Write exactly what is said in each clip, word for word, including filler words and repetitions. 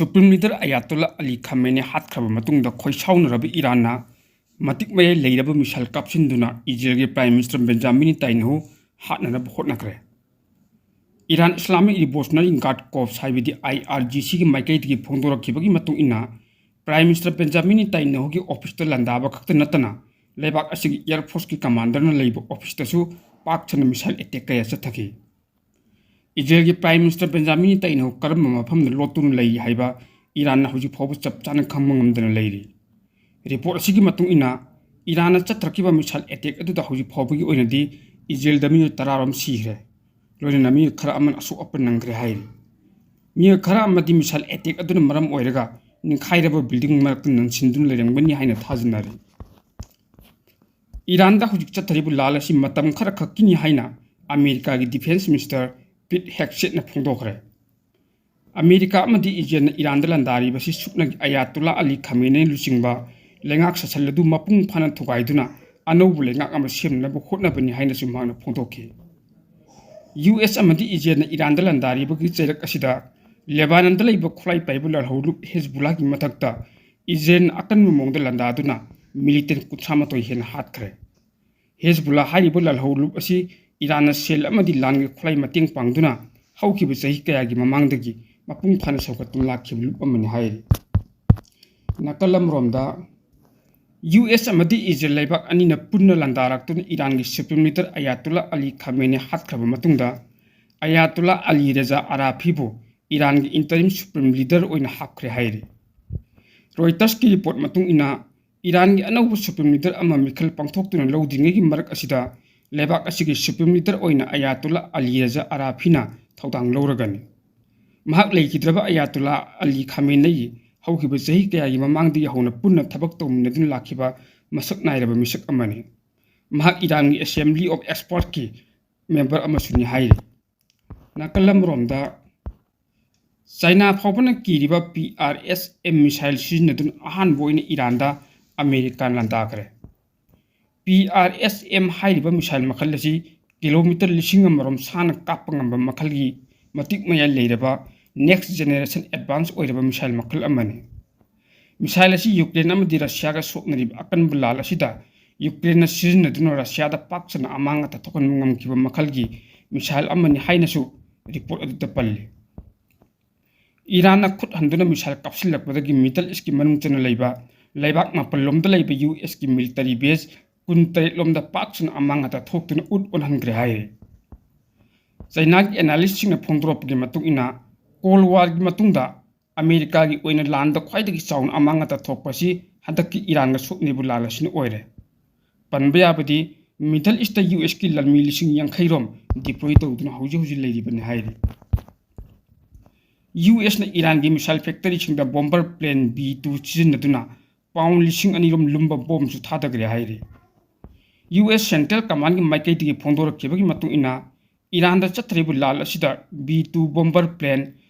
Supreme Leader Ayatollah Ali Khamenei ꯍꯥꯠꯈ꯭ꯔꯕ ꯃꯇꯨꯡꯗ ꯈꯣꯏꯁꯥꯎꯅꯔꯕ ꯏꯔꯥꯟꯅ ꯃꯇꯤꯛ ꯃꯌꯥꯏ ꯂꯩꯔꯕ ꯃꯤꯁꯥꯏꯜ ꯀꯥꯞꯁꯤꯟꯗꯨꯅ ꯏꯖꯔꯦꯜꯒꯤ Prime Minister Benjamin Netanyahu ꯍꯥꯠꯅꯅꯕ ꯍꯣꯠꯅꯈ꯭ꯔꯦ꯫ Iran Islamic Revolutionary Guard Corps ꯍꯥꯏꯕꯗꯤ I R G C ꯒꯤ ꯃꯥꯏꯀꯩꯗꯒꯤ ꯐꯣꯡꯗꯣꯔꯛꯈꯤꯕꯒꯤ ꯃꯇꯨꯡ ꯏꯟꯅ, Prime Minister Benjamin Netanyahu ꯒꯤ office ꯇ ꯂꯥꯟꯗꯥꯕ ꯈꯛꯇ ꯅꯠꯇꯅ ꯂꯩꯕꯥꯛ ꯑꯁꯤꯒꯤ Air Force ꯀꯤ commander ꯅ ꯂꯩꯕ office ꯇꯁꯨ ꯄꯥꯛ ꯁꯟꯅ missile attack ꯀꯌꯥ ꯆꯠꯊꯈꯤ꯫ ꯏꯖꯔꯦꯜꯒꯤ Prime Minister Benjamin Netanyahu ꯀꯔꯝꯕ ꯃꯐꯝꯗ ꯂꯣꯠꯇꯨꯅ ꯂꯩ ꯍꯥꯏꯕ ꯏꯔꯥꯟꯅ ꯍꯧꯖꯤꯛ ꯐꯥꯎꯕ ꯆꯞ ꯆꯥꯅ ꯈꯪꯕ ꯉꯝꯗꯅ ꯂꯩꯔꯤ꯫ Report ꯑꯁꯤꯒꯤ ꯃꯇꯨꯡ ꯏꯟꯅ, ꯏꯔꯥꯟꯅ ꯆꯠꯊꯔꯛꯈꯤꯕ missile attack ꯑꯗꯨꯗ ꯍꯧꯖꯤꯛ ꯐꯥꯎꯕꯒꯤ ꯑꯣꯏꯅꯗꯤ ꯏꯖꯔꯦꯜꯗ ꯃꯤꯑꯣꯏ ꯇꯔꯥꯔꯣꯝ ꯁꯤꯈ꯭ꯔꯦ, ꯂꯣꯏꯅꯅ ꯃꯤꯑꯣꯏ ꯈꯔ ꯑꯃꯅ ꯑꯁꯣꯛ ꯑꯄꯟ ꯅꯪꯈ꯭ꯔꯦ ꯍꯥꯏꯔꯤ꯫ ꯃꯤꯑꯣꯏ ꯈꯔ ꯑꯃꯗꯤ missile attack ꯑꯗꯨꯅ ꯃꯔꯝ ꯑꯣꯏꯔꯒ ꯅꯤꯡꯈꯥꯏꯔꯕ building ꯃꯔꯛꯇ ꯅꯟꯁꯤꯟꯗꯨꯅ ꯂꯩꯔꯝꯒꯅꯤ ꯍꯥꯏꯅ ꯊꯥꯖꯅꯔꯤ꯫ ꯏꯔꯥꯟꯗ ꯍꯧꯖꯤꯛ ꯆꯠꯊꯔꯤꯕ ꯂꯥꯜ ꯑꯁꯤ ꯃꯇꯝ ꯈꯔ ꯈꯛꯀꯤꯅꯤ ꯍꯥꯏꯅ ꯑꯃꯦꯔꯤꯀꯥꯒꯤ Defence Minister Pete Hegseth ꯅ ꯐꯣꯡꯗꯣꯛꯈ꯭ꯔꯦ꯫ ꯑꯃꯦꯔꯤꯀꯥ ꯑꯃꯗꯤ ꯏꯖꯔꯦꯜꯅ ꯏꯔꯥꯟꯗ ꯂꯥꯟꯗꯥꯔꯤꯕꯁꯤ ꯁꯨꯞꯅꯒꯤ ꯑꯌꯥꯇꯣꯜꯂꯥ ꯑꯂꯤ ꯈꯥꯃꯦꯅꯦ ꯂꯨꯆꯤꯡꯕ ꯂꯩꯉꯥꯛ ꯁꯥꯁꯟ ꯑꯗꯨ ꯃꯄꯨꯡ ꯐꯥꯅ ꯊꯨꯒꯥꯏꯗꯨꯅ ꯑꯅꯧꯕ ꯂꯩꯉꯥꯛ ꯑꯃ ꯁꯦꯝꯅꯅꯕ ꯍꯣꯠꯅꯕꯅꯤ ꯍꯥꯏꯅꯁꯨ ꯃꯍꯥꯛꯅ ꯐꯣꯡꯗꯣꯛꯈꯤ꯫ ꯌꯨ ꯑꯦꯁ ꯑꯃꯗꯤ ꯏꯖꯔꯦꯜꯅ ꯏꯔꯥꯟꯗ ꯂꯥꯟꯗꯥꯔꯤꯕꯒꯤ ꯆꯩꯔꯛ ꯑꯁꯤꯗ ꯂꯦꯕꯥꯅꯟꯗ ꯂꯩꯕ ꯈꯨꯠꯂꯥꯏ ꯄꯥꯏꯕ ꯂꯥꯜꯍꯧꯂꯨꯞ ꯍꯦꯖꯕꯨꯜꯂꯥꯒꯤ ꯃꯊꯛꯇ ꯏꯖꯔꯦꯜꯅ ꯑꯀꯟꯕ ꯃꯑꯣꯡꯗ ꯂꯥꯟꯗꯥꯗꯨꯅ militant ꯀꯨꯟꯊ꯭ꯔꯥ ꯃꯥꯊꯣꯏ ꯍꯦꯟꯅ ꯍꯥꯠꯈ꯭ꯔꯦ꯫ ꯍꯦꯖꯕꯨꯜꯂꯥ ꯍꯥꯏꯔꯤꯕ ꯂꯥꯜꯍꯧꯂꯨꯞ ꯑꯁꯤ ꯏꯔꯥꯟꯅ ꯁꯦꯜ ꯑꯃꯗꯤ ꯂꯥꯟꯒꯤ ꯈꯨꯠꯂꯥꯏ ꯃꯇꯦꯡ ꯄꯥꯡꯗꯨꯅ ꯍꯧꯈꯤꯕ ꯆꯍꯤ ꯀꯌꯥꯒꯤ ꯃꯃꯥꯡꯗꯒꯤ ꯃꯄꯨꯡ ꯐꯥꯅ ꯁꯧꯒꯠꯇꯨꯅ ꯂꯥꯛꯈꯤꯕ ꯂꯨꯞ ꯑꯃꯅꯤ ꯍꯥꯏꯔꯤ꯫ ꯅꯥꯀꯜ ꯑꯃꯔꯣꯝꯗ, ꯌꯨ ꯑꯦꯁ ꯑꯃꯗꯤ ꯏꯖꯔꯦꯜ ꯂꯩꯕꯥꯛ ꯑꯅꯤꯅ ꯄꯨꯟꯅ ꯂꯥꯟꯗꯥꯔꯛꯇꯨꯅ ꯏꯔꯥꯟꯒꯤ Supreme Leader ꯑꯌꯥꯇꯣꯜꯂꯥ ꯑꯂꯤ ꯈꯥꯃꯦꯅꯦ ꯍꯥꯠꯈ꯭ꯔꯕ ꯃꯇꯨꯡꯗ, ꯑꯌꯥꯇꯣꯜꯂꯥ ꯑꯂꯤ ꯔꯦꯖꯥ ꯑꯔꯥꯐꯤꯕꯨ ꯏꯔꯥꯟꯒꯤ interim Supreme Leader ꯑꯣꯏꯅ ꯍꯥꯞꯈ꯭ꯔꯦ ꯍꯥꯏꯔꯤ꯫ Reuters ꯀꯤ report ꯃꯇꯨꯡ ꯏꯟꯅ, ꯏꯔꯥꯟꯒꯤ ꯑꯅꯧꯕ Supreme Leader ꯑꯃ ꯃꯤꯈꯜ ꯄꯥꯡꯊꯣꯛꯇꯨꯅ ꯂꯧꯗ꯭ꯔꯤꯉꯩꯒꯤ ꯃꯔꯛ ꯑꯁꯤꯗ, ꯂꯩꯕꯥꯛ ꯑꯁꯤꯒꯤ Supreme Leader ꯑꯣꯏꯅ ꯑꯌꯥꯇꯣꯜꯂꯥ ꯑꯂꯤ ꯔꯦꯖꯥ ꯑꯔꯥꯐꯤꯅ ꯊꯧꯗꯥꯡ ꯂꯧꯔꯒꯅꯤ꯫ ꯃꯍꯥꯛ ꯂꯩꯈꯤꯗ꯭ꯔꯕ ꯑꯌꯥꯇꯣꯜꯂꯥ ꯑꯂꯤ ꯈꯥꯃꯦꯅꯦ ꯍꯧꯈꯤꯕ ꯆꯍꯤ ꯀꯌꯥꯒꯤ ꯃꯃꯥꯡꯗꯒꯤ ꯍꯧꯅ ꯄꯨꯟꯅ ꯊꯕꯛ ꯇꯧꯃꯤꯟꯅꯗꯨꯅ ꯂꯥꯛꯈꯤꯕ ꯃꯁꯛ ꯅꯥꯏꯔꯕ ꯃꯤꯁꯛ ꯑꯃꯅꯤ꯫ ꯃꯍꯥꯛ ꯏꯔꯥꯟꯒꯤ Assembly of Expert ꯀꯤ member ꯑꯃꯁꯨꯅꯤ ꯍꯥꯏꯔꯤ꯫ ꯅꯥꯀꯜ ꯑꯃꯔꯣꯝꯗ, China ꯐꯥꯎꯕꯅ ꯀꯤꯔꯤꯕ P R S M missile ꯁꯤꯖꯤꯟꯅꯗꯨꯅ ꯑꯍꯥꯟꯕ ꯑꯣꯏꯅ ꯏꯔꯥꯟꯗ ꯑꯃꯦꯔꯤꯀꯥꯅ ꯂꯥꯟꯗꯥꯈ꯭ꯔꯦ꯫ P R S M ꯍꯥꯏꯔꯤꯕ missile ꯃꯈꯜ ꯑꯁꯤ kilometre ꯂꯤꯁꯤꯡ ꯑꯃꯔꯣꯝ ꯁꯥꯡꯅ ꯀꯥꯞꯄ ꯉꯝꯕ ꯃꯈꯜꯒꯤ ꯃꯇꯤꯛ ꯃꯌꯥꯏ ꯂꯩꯔꯕ next generation advance ꯑꯣꯏꯔꯕ missile ꯃꯈꯜ ꯑꯃꯅꯤ꯫ Missile ꯑꯁꯤ ꯌꯨꯀ꯭ꯔꯦꯟ ꯑꯃꯗꯤ ꯔꯁꯤꯌꯥꯒ ꯁꯣꯛꯅꯔꯤꯕ ꯑꯀꯟꯕ ꯂꯥꯜ ꯑꯁꯤꯗ ꯌꯨꯀ꯭ꯔꯦꯟꯅ ꯁꯤꯖꯤꯟꯅꯗꯨꯅ ꯔꯁꯤꯌꯥꯗ ꯄꯥꯛ ꯁꯟꯅ ꯑꯃꯥꯡ ꯑꯇꯥ ꯊꯣꯛꯍꯟꯕ ꯉꯝꯈꯤꯕ ꯃꯈꯜꯒꯤ missile ꯑꯃꯅꯤ ꯍꯥꯏꯅꯁꯨ report ꯑꯗꯨꯗ ꯄꯜꯂꯤ꯫ ꯏꯔꯥꯟꯅ ꯈꯨꯠ ꯍꯟꯗꯨꯅ missile ꯀꯥꯞꯁꯤꯜꯂꯛꯄꯗꯒꯤ Middle Eastꯀꯤ ꯃꯅꯨꯡ ꯆꯟꯅ ꯂꯩꯕ ꯂꯩꯕꯥꯛ ꯃꯥꯄꯜ ꯂꯣꯝꯗ ꯂꯩꯕ ꯌꯨ ꯑꯦꯁꯀꯤ military base ꯀꯨꯟꯇꯔꯦꯠ ꯂꯣꯝꯗ ꯄꯥꯛ ꯁꯟꯅ ꯑꯃꯥꯡ ꯑꯇꯥ ꯊꯣꯛꯇꯨꯅ ꯎꯠ ꯑꯣꯟꯍꯟꯈ꯭ꯔꯦ ꯍꯥꯏꯔꯤ꯫ ꯆꯩꯅꯥꯒꯤ analystꯁꯤꯡꯅ ꯐꯣꯡꯗꯣꯔꯛꯄꯒꯤ ꯃꯇꯨꯡ ꯏꯟꯅ, Cold Warꯒꯤ ꯃꯇꯨꯡꯗ ꯑꯃꯦꯔꯤꯀꯥꯒꯤ ꯑꯣꯏꯅ ꯂꯥꯟꯗ ꯈ꯭ꯋꯥꯏꯗꯒꯤ ꯆꯥꯎꯅ ꯑꯃꯥꯡ ꯑꯇꯥ ꯊꯣꯛꯄ ꯑꯁꯤ ꯍꯟꯗꯛꯀꯤ ꯏꯔꯥꯟꯒ ꯁꯣꯛꯅꯔꯤꯕ ꯂꯥꯜ ꯑꯁꯤꯅ ꯑꯣꯏꯔꯦ꯫ ꯄꯟꯕ ꯌꯥꯕꯗꯤ, Middle Eastꯇ ꯌꯨ ꯑꯦꯁꯀꯤ ꯂꯥꯟꯃꯤ ꯂꯤꯁꯤꯡ ꯌꯥꯡꯈꯩ ꯔꯣꯝ deploy ꯇꯧꯗꯨꯅ ꯍꯧꯖꯤꯛ ꯍꯧꯖꯤꯛ ꯂꯩꯔꯤꯕꯅꯤ ꯍꯥꯏꯔꯤ꯫ ꯌꯨ ꯑꯦꯁꯅ ꯏꯔꯥꯟꯒꯤ missile factoryꯁꯤꯡꯗ bomber plane B two ꯁꯤꯖꯤꯟꯅꯗꯨꯅ pound ꯂꯤꯁꯤꯡ ꯑꯅꯤ ꯔꯣꯝ ꯂꯨꯝꯕ ꯕꯣꯝꯁꯨ ꯊꯥꯗꯈ꯭ꯔꯦ ꯍꯥꯏꯔꯤ꯫ ꯌꯨ ꯑꯦꯁ Central Commandꯒꯤ ꯃꯥꯏꯀꯩꯗꯒꯤ ꯐꯣꯡꯗꯣꯔꯛꯈꯤꯕꯒꯤ ꯃꯇꯨꯡ ꯏꯟꯅ, ꯏꯔꯥꯟꯗ ꯆꯠꯊꯔꯤꯕ ꯂꯥꯜ ꯑꯁꯤꯗ B two bomber plane,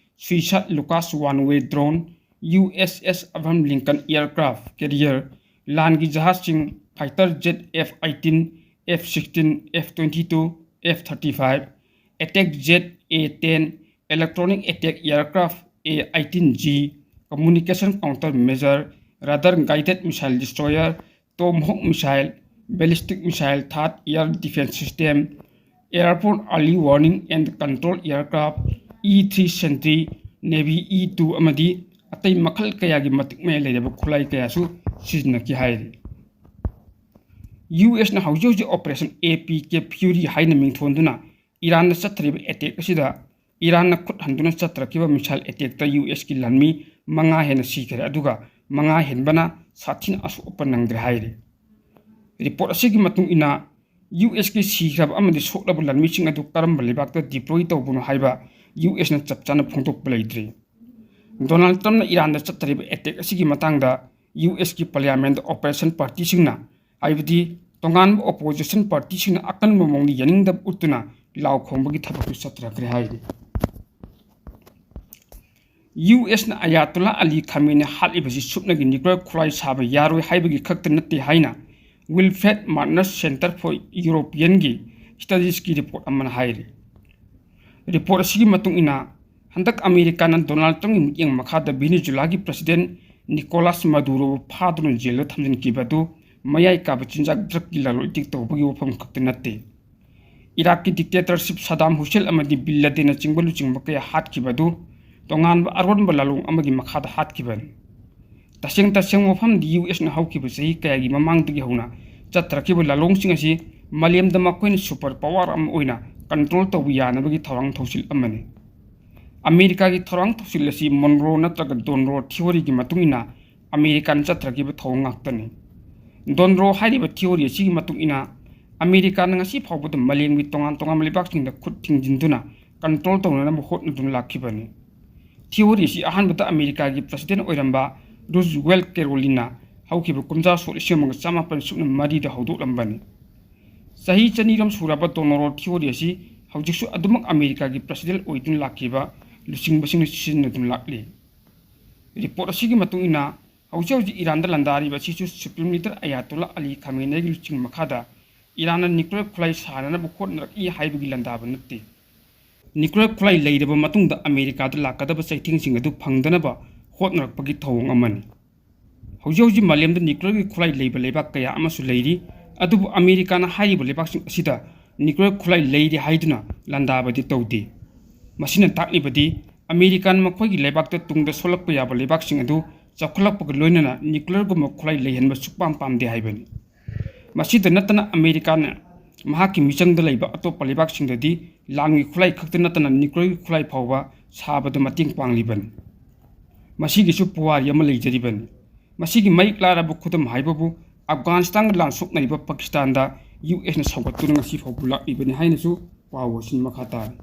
Suisat Lucas one way drone, U S S Abraham Lincoln aircraft carrier, ꯂꯥꯟꯒꯤ ꯖꯍꯥꯖꯁꯤꯡ, fighter jet F eighteen, F sixteen, F twenty-two, F thirty-five, attack jet A ten, electronic attack aircraft A eighteen G, communication countermeasure, radar guided missile destroyer, Tomahawk missile, ballistic missile, THAAD air defense system, airborne early warning and control aircraft, E three Sentry, Navy E two ꯑꯃꯗꯤ ꯑꯇꯩ ꯃꯈꯜ ꯀꯌꯥꯒꯤ ꯃꯇꯤꯛ ꯃꯌꯥꯏ ꯂꯩꯔꯕ ꯈꯨꯠꯂꯥꯏ ꯀꯌꯥꯁꯨ ꯁꯤꯖꯤꯟꯅꯈꯤ ꯍꯥꯏꯔꯤ꯫ ꯌꯨ ꯑꯦꯁꯅ ꯍꯧꯖꯤꯛ ꯍꯧꯖꯤꯛ Operation A P K Fury ꯍꯥꯏꯅ ꯃꯤꯡꯊꯣꯟꯗꯨꯅ ꯏꯔꯥꯟꯗ ꯆꯠꯊꯔꯤꯕ attack ꯑꯁꯤꯗ ꯏꯔꯥꯟꯅ ꯈꯨꯠ ꯍꯟꯗꯨꯅ ꯆꯠꯊꯔꯛꯈꯤꯕ missile attackꯇ ꯌꯨ ꯑꯦꯁꯀꯤ ꯂꯥꯟꯃꯤ ꯃꯉꯥ ꯍꯦꯟꯅ ꯁꯤꯈꯔꯦ, ꯑꯗꯨꯒ ꯃꯉꯥ ꯍꯦꯟꯕꯅ ꯁꯥꯊꯤꯅ ꯑꯁꯣꯛ ꯑꯄꯟ ꯅꯪꯗ꯭ꯔꯦ ꯍꯥꯏꯔꯤ꯫ Report ꯑꯁꯤꯒꯤ ꯃꯇꯨꯡ ꯏꯟꯅ, ꯌꯨ ꯑꯦꯁꯀꯤ ꯁꯤꯈ꯭ꯔꯕ ꯑꯃꯗꯤ ꯁꯣꯛꯂꯕ ꯂꯥꯟꯃꯤꯁꯤꯡ ꯑꯗꯨ ꯀꯔꯝꯕ ꯂꯩꯕꯥꯛꯇ deploy ꯇꯧꯕꯅꯣ ꯍꯥꯏꯕ ꯌꯨ ꯑꯦꯁꯅ ꯆꯞ ꯆꯥꯅ ꯐꯣꯡꯗꯣꯛꯄ ꯂꯩꯇ꯭ꯔꯤ꯫ ꯗꯣꯅꯥꯜꯗ ꯇ꯭ꯔꯝꯞꯅ ꯏꯔꯥꯟꯗ ꯆꯠꯊꯔꯤꯕ attack ꯑꯁꯤꯒꯤ ꯃꯇꯥꯡꯗ ꯌꯨ ꯑꯦꯁꯀꯤ parliamentꯇ opposition partyꯁꯤꯡꯅ, ꯍꯥꯏꯕꯗꯤ ꯇꯣꯉꯥꯟꯕ opposition partyꯁꯤꯡꯅ ꯑꯀꯟꯕ ꯃꯑꯣꯡꯗ ꯌꯥꯅꯤꯡꯗꯕ ꯎꯠꯇꯨꯅ ꯂꯥꯎ ꯈꯣꯡꯕꯒꯤ ꯊꯕꯛꯁꯨ ꯆꯠꯊꯔꯛꯈ꯭ꯔꯦ ꯍꯥꯏꯔꯤ꯫ ꯌꯨ ꯑꯦꯁꯅ ꯑꯌꯥꯇꯣꯜꯂꯥ ꯑꯂꯤ ꯈꯥꯃꯦꯅꯤ ꯍꯥꯠꯂꯤꯕꯁꯤ ꯁꯨꯞꯅꯒꯤ nuclear ꯈꯨꯠꯂꯥꯏ ꯁꯥꯕ ꯌꯥꯔꯣꯏ ꯍꯥꯏꯕꯒꯤ ꯈꯛꯇ ꯅꯠꯇꯦ ꯍꯥꯏꯅ Wilfred Martinus Center for Europeanꯒꯤ studiesꯀꯤ report ꯑꯃꯅ ꯍꯥꯏꯔꯤ꯫ Report ꯑꯁꯤꯒꯤ ꯃꯇꯨꯡ ꯏꯟꯅ, ꯍꯟꯗꯛ ꯑꯃꯦꯔꯤꯀꯥꯅ ꯗꯣꯅꯥꯜꯗ ꯇ꯭ꯔꯝꯞꯀꯤ ꯃꯤꯠꯌꯦꯡ ꯃꯈꯥꯗ ꯚꯦꯅꯦꯖꯨꯂꯥꯒꯤ ꯄ꯭ꯔꯁꯤꯗꯦꯟꯠ ꯅꯤꯀꯣꯂꯥꯁ ꯃꯗꯨꯔꯣꯕꯨ ꯐꯥꯗꯨꯅ ꯖꯦꯜꯗ ꯊꯝꯖꯤꯟꯈꯤꯕ ꯑꯗꯨ ꯃꯌꯥꯏ ꯀꯥꯕ ꯆꯤꯟꯖꯥꯛ ꯗ꯭ꯔꯒꯀꯤ ꯂꯂꯣꯟ ꯏꯇꯤꯛ ꯇꯧꯕꯒꯤ ꯋꯥꯐꯝ ꯈꯛꯇ ꯅꯠꯇꯦ꯫ ꯏꯔꯥꯛꯀꯤ ꯗꯤꯛꯇꯦꯇꯔꯁꯤꯞ ꯁꯗꯥꯝ ꯍꯨꯁꯦꯟ ꯑꯃꯗꯤ ꯕꯤꯟ ꯂꯥꯗꯦꯟꯅꯆꯤꯡꯕ ꯂꯨꯆꯤꯡꯕ ꯀꯌꯥ ꯍꯥꯠꯈꯤꯕ ꯑꯗꯨ ꯇꯣꯉꯥꯟꯕ ꯑꯔꯣꯟꯕ ꯂꯥꯂꯣꯡ ꯑꯃꯒꯤ ꯃꯈꯥꯗ ꯍꯥꯠꯈꯤꯕꯅꯤ꯫ ꯇꯁꯦꯡ ꯇꯁꯦꯡꯕ ꯋꯥꯐꯝꯗꯤ ꯌꯨ ꯑꯦꯁꯅ ꯍꯧꯈꯤꯕ ꯆꯍꯤ ꯀꯌꯥꯒꯤ ꯃꯃꯥꯡꯗꯒꯤ ꯍꯧꯅ ꯆꯠꯊꯔꯛꯈꯤꯕ ꯂꯥꯂꯣꯡꯁꯤꯡ ꯑꯁꯤ ꯃꯥꯂꯦꯝꯗ ꯃꯈꯣꯏꯅ ꯁꯨꯄꯔ ꯄꯥꯋꯔ ꯑꯃ ꯑꯣꯏꯅ ꯀꯟꯇ꯭ꯔꯣꯜ ꯇꯧꯕ ꯌꯥꯅꯕꯒꯤ ꯊꯧꯔꯥꯡ ꯊꯧꯁꯤꯜ ꯑꯃꯅꯤ꯫ ꯑꯃꯦꯔꯤꯀꯥꯒꯤ ꯊꯧꯔꯥꯡ ꯊꯧꯁꯤꯜ ꯑꯁꯤ ꯃꯣꯟꯔꯣ ꯅꯠꯇ꯭ꯔꯒ ꯗꯣꯟꯔꯣ ꯊꯤꯑꯣꯔꯤꯒꯤ ꯃꯇꯨꯡ ꯏꯟꯅ ꯑꯃꯦꯔꯤꯀꯥꯅ ꯆꯠꯊꯔꯛꯈꯤꯕ ꯊꯧꯑꯣꯡ ꯉꯥꯛꯇꯅꯤ꯫ ꯗꯣꯟꯔꯣ ꯍꯥꯏꯔꯤꯕ ꯊꯤꯑꯣꯔꯤ ꯑꯁꯤꯒꯤ ꯃꯇꯨꯡ ꯏꯟꯅ ꯑꯃꯦꯔꯤꯀꯥꯅ ꯉꯁꯤ ꯐꯥꯎꯕꯗ ꯃꯥꯂꯦꯝꯒꯤ ꯇꯣꯉꯥꯟ ꯇꯣꯉꯥꯟꯕ ꯂꯩꯕꯥꯛꯁꯤꯡꯗ ꯈꯨꯠ ꯊꯤꯡꯖꯤꯟꯗꯨꯅ ꯀꯟꯇ꯭ꯔꯣꯜ ꯇꯧꯅꯅꯕ ꯍꯣꯠꯅꯗꯨꯅ ꯂꯥꯛꯈꯤꯕꯅꯤ꯫ ꯊꯤꯑꯣꯔꯤ ꯑꯁꯤ ꯑꯍꯥꯟꯕꯗ ꯑꯃꯦꯔꯤꯀꯥꯒꯤ ꯄ꯭ꯔꯁꯤꯗꯦꯟꯠ ꯑꯣꯏꯔꯝꯕ ꯔꯨꯖꯋꯦꯜꯠ ꯀꯦꯔꯣꯂꯤꯟꯅ ꯍꯧꯈꯤꯕ ꯀꯨꯝꯖꯥ ꯁꯣꯛ ꯂꯤꯁꯤꯡ ꯑꯃꯒ ꯆꯃꯥꯄꯟ ꯁꯨꯞꯅ ꯃꯔꯤꯗ ꯍꯧꯗꯣꯛꯂꯝꯕꯅꯤ꯫ ꯆꯍꯤ ꯆꯅꯤꯔꯣꯝ ꯁꯨꯔꯕ ꯗꯣꯟꯔꯣ ꯊꯤꯑꯣꯔꯤ ꯑꯁꯤ ꯍꯧꯖꯤꯛꯁꯨ ꯑꯗꯨꯃꯛ ꯑꯃꯦꯔꯤꯀꯥꯒꯤ ꯄ꯭ꯔꯁꯤꯗꯦꯟꯠ ꯑꯣꯏꯗꯨꯅ ꯂꯥꯛꯈꯤꯕ ꯂꯨꯆꯤꯡꯕꯁꯤꯡꯅ ꯁꯤꯖꯤꯟꯅꯗꯨꯅ ꯂꯥꯛꯂꯤ꯫ ꯔꯤꯄꯣꯔꯠ ꯑꯁꯤꯒꯤ ꯃꯇꯨꯡ ꯏꯟꯅ ꯍꯧꯖꯤꯛ ꯍꯧꯖꯤꯛ ꯏꯔꯥꯟꯗ ꯂꯥꯟꯗꯥꯔꯤꯕ ꯑꯁꯤꯁꯨ ꯁꯨꯄ꯭ꯔꯤꯝ ꯂꯤꯗꯔ ꯑꯌꯥꯇꯣꯜꯂꯥ ꯑꯂꯤ ꯈꯥꯃꯦꯅꯦꯒꯤ ꯂꯨꯆꯤꯡ ꯃꯈꯥꯗ ꯏꯔꯥꯟꯅ ꯅ꯭ꯌꯨꯀ꯭ꯂꯤꯌꯔ ꯈꯨꯠꯂꯥꯏ ꯁꯥꯅꯅꯕ ꯍꯣꯠꯅꯔꯛꯏ ꯍꯥꯏꯕꯒꯤ ꯂꯥꯟꯗꯥꯕ ꯅꯠꯇꯦ꯫ ꯅ꯭ꯌꯨꯀ꯭ꯂꯤꯌꯔ ꯈꯨꯠꯂꯥꯏ ꯂꯩꯔꯕ ꯃꯇꯨꯡꯗ ꯑꯃꯦꯔꯤꯀꯥꯗ ꯂꯥꯛꯀꯗꯕ ꯆꯩꯊꯦꯡꯁꯤꯡ ꯑꯗꯨ ꯐꯪꯗꯅꯕ ꯍꯣꯠꯅꯔꯛꯄꯒꯤ ꯊꯧꯑꯣꯡ ꯑꯃꯅꯤ꯫ ꯍꯧꯖꯤꯛ ꯍꯧꯖꯤꯛ ꯃꯥꯂꯦꯝꯗ ꯅ꯭ꯌꯨꯀ꯭ꯂꯤꯌꯔꯒꯤ ꯈꯨꯠꯂꯥꯏ ꯂꯩꯕ ꯂꯩꯕꯥꯛ ꯀꯌꯥ ꯑꯃꯁꯨ ꯂꯩꯔꯤ, ꯑꯗꯨꯕꯨ ꯑꯃꯦꯔꯤꯀꯥꯅ ꯍꯥꯏꯔꯤꯕ ꯂꯩꯕꯥꯛꯁꯤꯡ ꯑꯁꯤꯗ ꯅ꯭ꯌꯨꯀ꯭ꯂꯤꯌꯔ ꯈꯨꯠꯂꯥꯏ ꯂꯩꯔꯤ ꯍꯥꯏꯗꯨꯅ ꯂꯥꯟꯗꯥꯕꯗꯤ ꯇꯧꯗꯦ꯫ ꯃꯁꯤꯅ ꯇꯥꯛꯂꯤꯕꯗꯤ ꯑꯃꯦꯔꯤꯀꯥꯅ ꯃꯈꯣꯏꯒꯤ ꯂꯩꯕꯥꯛꯇ ꯇꯨꯡꯗ ꯁꯣꯛꯂꯛꯄ ꯌꯥꯕ ꯂꯩꯕꯥꯛꯁꯤꯡ ꯑꯗꯨ ꯆꯥꯎꯈꯠꯂꯛꯄꯒ ꯂꯣꯏꯅꯅ ꯅ꯭ꯌꯨꯀ꯭ꯂꯤꯌꯔꯒꯨꯝꯕ ꯈꯨꯠꯂꯥꯏ ꯂꯩꯍꯟꯕ ꯁꯨꯛꯄꯥꯝ ꯄꯥꯝꯗꯦ ꯍꯥꯏꯕꯅꯤ꯫ ꯃꯁꯤꯗ ꯅꯠꯇꯅ ꯑꯃꯦꯔꯤꯀꯥꯅ ꯃꯍꯥꯛꯀꯤ ꯃꯤꯆꯪꯗ ꯂꯩꯕ ꯑꯇꯣꯞꯄ ꯂꯩꯕꯥꯛꯁꯤꯡꯗꯗꯤ ꯂꯥꯟꯒꯤ ꯈꯨꯠꯂꯥꯏ ꯈꯛꯇ ꯅꯠꯇꯅ ꯅ꯭ꯌꯨꯀ꯭ꯂꯤꯌꯔꯒꯤ ꯈꯨꯠꯂꯥꯏ ꯐꯥꯎꯕ ꯁꯥꯕꯗ ꯃꯇꯦꯡ ꯄꯥꯡꯂꯤꯕꯅꯤ꯫ ꯃꯁꯤꯒꯤꯁꯨ ꯄꯨꯋꯥꯔꯤ ꯑꯃ ꯂꯩꯖꯔꯤꯕꯅꯤ꯫ ꯃꯁꯤꯒꯤ ꯃꯌꯦꯛ ꯂꯥꯔꯕ ꯈꯨꯗꯝ ꯍꯥꯏꯕꯕꯨ ꯑꯐꯒꯥꯅꯤꯁꯇꯥꯟꯒ ꯂꯥꯟ ꯁꯣꯛꯅꯔꯤꯕ ꯄꯥꯀꯤꯁꯇꯥꯟꯗ ꯌꯨ ꯑꯦꯁꯅ ꯁꯧꯒꯠꯇꯨꯅ ꯉꯁꯤ ꯐꯥꯎꯕ ꯂꯥꯛꯂꯤꯕꯅꯤ ꯍꯥꯏꯅꯁꯨ ꯄꯥꯎ ꯑꯁꯤꯅ ꯃꯈꯥ ꯇꯥꯔꯤ꯫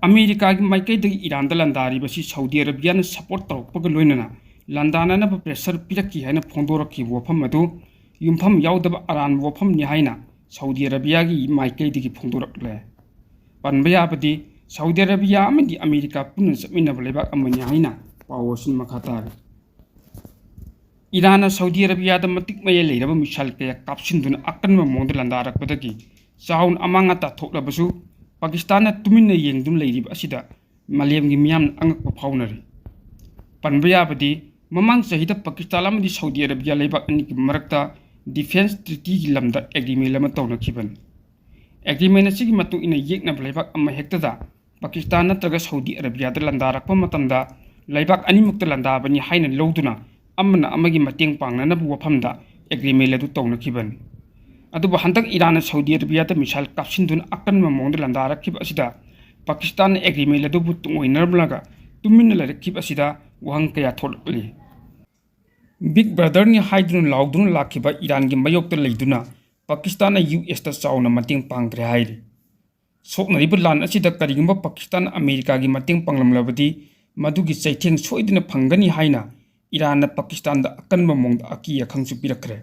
ꯑꯃꯦꯔꯤꯀꯥꯒꯤ ꯃꯥꯏꯀꯩꯗꯒꯤ ꯏꯔꯥꯟꯗ ꯂꯥꯟꯗꯥꯔꯤꯕꯁꯤ ꯁꯥꯎꯗꯤ ꯑꯔꯥꯕꯤꯌꯥꯅ ꯁꯄꯣꯔꯠ ꯇꯧꯔꯛꯄꯒ ꯂꯣꯏꯅꯅ ꯂꯥꯟꯗꯥꯅꯅꯕ ꯄ꯭ꯔꯦꯁꯔ ꯄꯤꯔꯛꯈꯤ ꯍꯥꯏꯅ ꯐꯣꯡꯗꯣꯔꯛꯈꯤꯕ ꯋꯥꯐꯝ ꯑꯗꯨ ꯌꯨꯝꯐꯝ ꯌꯥꯎꯗꯕ ꯑꯔꯥꯟꯕ ꯋꯥꯐꯝꯅꯤ ꯍꯥꯏꯅ ꯁꯥꯎꯗꯤ ꯑꯔꯥꯕꯤꯌꯥꯒꯤ ꯃꯥꯏꯀꯩꯗꯒꯤ ꯐꯣꯡꯗꯣꯔꯛꯂꯦ꯫ ꯄꯟꯕ ꯌꯥꯕꯗꯤ ꯁꯥꯎꯗꯤ ꯑꯔꯥꯕꯤꯌꯥ ꯑꯃꯗꯤ ꯑꯃꯦꯔꯤꯀꯥ ꯄꯨꯟꯅ ꯆꯠꯃꯤꯟꯅꯕ ꯂꯩꯕꯥꯛ ꯑꯃꯅꯤ ꯍꯥꯏꯅ ꯄꯥꯎ ꯑꯁꯤꯅ ꯃꯈꯥ ꯇꯥꯔꯤ꯫ ꯏꯔꯥꯟꯅ ꯁꯥꯎꯗꯤ ꯑꯔꯥꯕꯤꯌꯥꯗ ꯃꯇꯤꯛ ꯃꯌꯥꯏ ꯂꯩꯔꯕ ꯃꯤꯁꯥꯏꯜ ꯀꯌꯥ ꯀꯥꯞꯁꯤꯟꯗꯨꯅ ꯑꯀꯟꯕ ꯃꯑꯣꯡꯗ ꯂꯥꯟꯗꯥꯔꯛꯄꯗꯒꯤ ꯆꯥꯎꯅ ꯑꯃꯥꯡ ꯑꯇꯥ ꯊꯣꯛꯂꯕꯁꯨ, ꯄꯥꯀꯤꯁꯇꯥꯟꯅ ꯇꯨꯃꯤꯟꯅ ꯌꯦꯡꯗꯨꯅ ꯂꯩꯔꯤꯕ ꯑꯁꯤꯗ ꯃꯥꯂꯦꯝꯒꯤ ꯃꯤꯌꯥꯝꯅ ꯑꯉꯛꯄ ꯐꯥꯎꯅꯔꯤ꯫ ꯄꯟꯕ ꯌꯥꯕꯗꯤ, ꯃꯃꯥꯡ ꯆꯍꯤꯗ ꯄꯥꯀꯤꯁꯇꯥꯟ ꯑꯃꯗꯤ ꯁꯥꯎꯗꯤ ꯑꯔꯥꯕꯤꯌꯥ ꯂꯩꯕꯥꯛ ꯑꯅꯤꯒꯤ ꯃꯔꯛꯇ defence treatyꯒꯤ ꯂꯝꯗ agreement ꯑꯃ ꯇꯧꯅꯈꯤꯕꯅꯤ꯫ Agreement ꯑꯁꯤꯒꯤ ꯃꯇꯨꯡ ꯏꯟꯅ ꯌꯦꯛꯅꯕ ꯂꯩꯕꯥꯛ ꯑꯃ ꯍꯦꯛꯇꯗ ꯄꯥꯀꯤꯁꯇꯥꯟ ꯅꯠꯇ꯭ꯔꯒ ꯁꯥꯎꯗꯤ ꯑꯔꯥꯕꯤꯌꯥꯗ ꯂꯥꯟꯗꯥꯔꯛꯄ ꯃꯇꯝꯗ ꯂꯩꯕꯥꯛ ꯑꯅꯤꯃꯛꯇ ꯂꯥꯟꯗꯥꯕꯅꯤ ꯍꯥꯏꯅ ꯂꯧꯗꯨꯅ ꯑꯃꯅ ꯑꯃꯒꯤ ꯃꯇꯦꯡ ꯄꯥꯡꯅꯅꯕ ꯋꯥꯐꯝꯗ agreement ꯑꯗꯨ ꯇꯧꯅꯈꯤꯕꯅꯤ꯫ ꯑꯗꯨꯕꯨ ꯍꯟꯗꯛ ꯏꯔꯥꯟꯅ ꯁꯥꯎꯗꯤ ꯑꯔꯥꯕꯤꯌꯥꯗ missile ꯀꯥꯞꯁꯤꯟꯗꯨꯅ ꯑꯀꯟꯕ ꯃꯑꯣꯡꯗ ꯂꯥꯟꯗꯥꯔꯛꯈꯤꯕ ꯑꯁꯤꯗ ꯄꯥꯀꯤꯁꯇꯥꯟꯅ agreement ꯑꯗꯨꯕꯨ ꯇꯨꯡꯑꯣꯏꯅꯔꯝꯂꯒ ꯇꯨꯃꯤꯟꯅ ꯂꯩꯔꯛꯈꯤꯕ ꯑꯁꯤꯗ ꯋꯥꯍꯪ ꯀꯌꯥ ꯊꯣꯛꯂꯛꯂꯤ꯫ Big brotherꯅꯤ ꯍꯥꯏꯗꯨꯅ ꯂꯥꯎꯗꯨꯅ ꯂꯥꯛꯈꯤꯕ ꯏꯔꯥꯟꯒꯤ ꯃꯥꯌꯣꯛꯇ ꯂꯩꯗꯨꯅ ꯄꯥꯀꯤꯁꯇꯥꯟꯅ ꯌꯨ ꯑꯦꯁꯇ ꯆꯥꯎꯅ ꯃꯇꯦꯡ ꯄꯥꯡꯈ꯭ꯔꯦ ꯍꯥꯏꯔꯤ꯫ ꯁꯣꯛꯅꯔꯤꯕ ꯂꯥꯟ ꯑꯁꯤꯗ ꯀꯔꯤꯒꯨꯝꯕ ꯄꯥꯀꯤꯁꯇꯥꯟ ꯑꯃꯦꯔꯤꯀꯥꯒꯤ ꯃꯇꯦꯡ ꯄꯥꯡꯂꯝꯂꯕꯗꯤ ꯃꯗꯨꯒꯤ ꯆꯩꯊꯦꯡ ꯁꯣꯏꯗꯅ ꯐꯪꯒꯅꯤ ꯍꯥꯏꯅ ꯏꯔꯥꯟꯅ ꯄꯥꯀꯤꯁꯇꯥꯟꯗ ꯑꯀꯟꯕ ꯃꯑꯣꯡꯗ ꯑꯀꯤ ꯑꯈꯪꯁꯨ ꯄꯤꯔꯛꯈ꯭ꯔꯦ꯫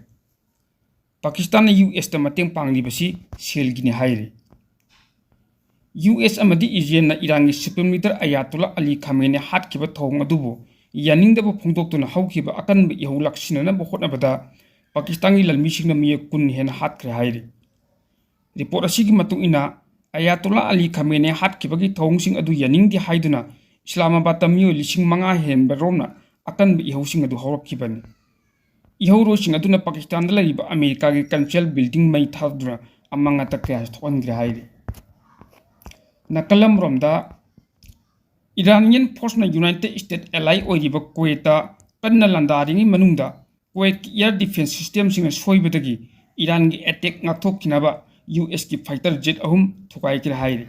ꯄꯥꯀꯤꯁꯇꯥꯟꯅ ꯌꯨ ꯑꯦꯁꯇ ꯃꯇꯦꯡ ꯄꯥꯡꯂꯤꯕꯁꯤ ꯁꯦꯜꯒꯤꯅꯤ ꯍꯥꯏꯔꯤ꯫ ꯌꯨ ꯑꯦꯁ ꯑꯃꯗꯤ ꯏꯖꯔꯦꯜꯅ ꯏꯔꯥꯟꯒꯤ supreme leader ꯑꯌꯥꯇꯣꯜꯂꯥ ꯑꯂꯤ ꯈꯥꯃꯦꯅꯦ ꯍꯥꯠꯈꯤꯕ ꯊꯧꯑꯣꯡ ꯑꯗꯨꯕꯨ ꯌꯥꯅꯤꯡꯗꯕ ꯐꯣꯡꯗꯣꯛꯇꯨꯅ ꯍꯧꯈꯤꯕ ꯑꯀꯟꯕ ꯏꯍꯧ ꯂꯥꯛꯁꯤꯟꯅꯅꯕ ꯍꯣꯠꯅꯕꯗ ꯄꯥꯀꯤꯁꯇꯥꯟꯒꯤ ꯂꯥꯟꯃꯤꯁꯤꯡꯅ ꯃꯤꯑꯣꯏ ꯀꯨꯟ ꯍꯦꯟꯅ ꯍꯥꯠꯈ꯭ꯔꯦ ꯍꯥꯏꯔꯤ꯫ Report ꯑꯁꯤꯒꯤ ꯃꯇꯨꯡ ꯏꯟꯅ, ꯑꯌꯥꯇꯣꯜꯂꯥ ꯑꯂꯤ ꯈꯥꯃꯦꯅꯦ ꯍꯥꯠꯈꯤꯕꯒꯤ ꯊꯧꯑꯣꯡꯁꯤꯡ ꯑꯗꯨ ꯌꯥꯅꯤꯡꯗꯦ ꯍꯥꯏꯗꯨꯅ ꯏꯁꯂꯥꯃꯥꯕꯥꯗꯇ ꯃꯤꯑꯣꯏ ꯂꯤꯁꯤꯡ ꯃꯉꯥ ꯍꯦꯟꯕ ꯔꯣꯝꯅ ꯑꯀꯟꯕ ꯏꯍꯧꯁꯤꯡ ꯑꯗꯨ ꯍꯧꯔꯛꯈꯤꯕꯅꯤ꯫ ꯏꯍꯧꯔꯣꯏꯁꯤꯡ ꯑꯗꯨꯅ ꯄꯥꯀꯤꯁꯇꯥꯟꯗ ꯂꯩꯔꯤꯕ ꯑꯃꯦꯔꯤꯀꯥꯒꯤ consulate building ꯃꯩ ꯊꯥꯗꯨꯅ ꯑꯃꯥꯡ ꯑꯇꯥ ꯀꯌꯥꯁꯨ ꯊꯣꯛꯍꯟꯈ꯭ꯔꯦ ꯍꯥꯏꯔꯤ꯫ ꯅꯥꯀꯜ ꯑꯃꯔꯣꯝꯗ, Iranian forceꯅ United States ally ꯑꯣꯏꯔꯤꯕ ꯀꯨꯋꯦꯠꯇ ꯀꯟꯅ ꯂꯥꯟꯗꯥꯔꯤꯉꯩ ꯃꯅꯨꯡꯗ ꯀꯨꯋꯦꯠꯀꯤ air defence systemꯁꯤꯡꯅ ꯁꯣꯏꯕꯗꯒꯤ ꯏꯔꯥꯟꯒꯤ attack ꯉꯥꯛꯊꯣꯛꯈꯤꯅꯕ ꯌꯨ ꯑꯦꯁꯀꯤ fighter jet ꯑꯍꯨꯝ ꯊꯨꯒꯥꯏꯈ꯭ꯔꯦ ꯍꯥꯏꯔꯤ꯫